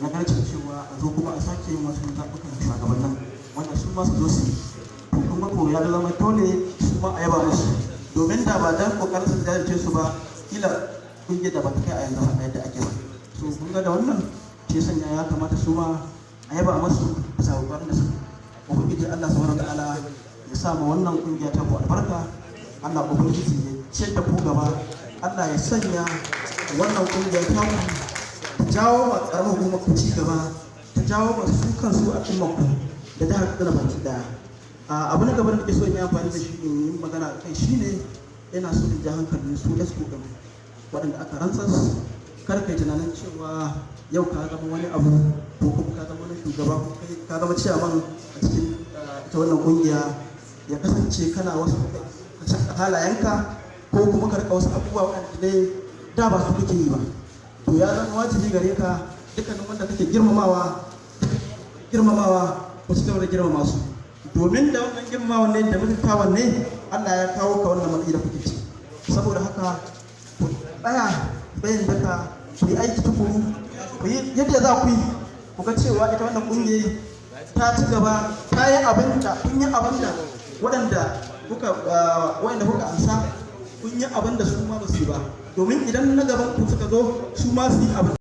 nagarcin cewa a zo kuma a sake yin wasu zaɓukan shugabannin wanda su ma su zo su yi. To kuma ko ya zama dole su ma a yaba musu, domin da ba dan kokarin su jajirce su ba, kila kungiyar da ba ta kai a yanzu ba yadda ake ba. So kun ga da wannan ce sanya ya kamata su ma a yaba musu bisa kokarin da su. Ubangiji Allah subhanahu wataala ya sa ma wannan kungiya ta ku albarka. Allah Ubangiji ya ciyar da ku gaba. Allah ya sanya wannan kungiya ta ku ta jawo ma karamar hukumar ku ci gaba, ta jawo ma su kansu a ku da jihar Katsina baki daya. Abu na gaba da nake so in yi amfani da shi in yi magana kai shine, ina so in ja hankalin su exco din waɗanda aka rantsar. Kar kai tunanin cewa yau ka zama wani abu ko kuma ka zama wani shugaba ko ka zama ciyaman a cikin ita wannan kungiya, ya kasance kana wasu halayenka ko kuma ka rika wasu abubuwa waɗanda dai da ba su kake yi ba. To ya zama wajibi gare ka, dukkanin wanda kake girmamawa girmamawa, ku ci gaba da girmama su, domin da wannan girmamawan ne da mutuntawan ne Allah ya kawo ka wannan matsayi da kuke ci. Saboda haka ku tsaya tsayin daka, ku yi aiki tukuru, ku yi yadda za ku yi ku ga cewa ita wannan ƙungiyar ta ci gaba, ta yi abin da kun yi, abin da waɗanda kuka ansa, kun yi abin da su ma ba su yi ba, domin idan na gaban ku suka zo, su ma su yi abin.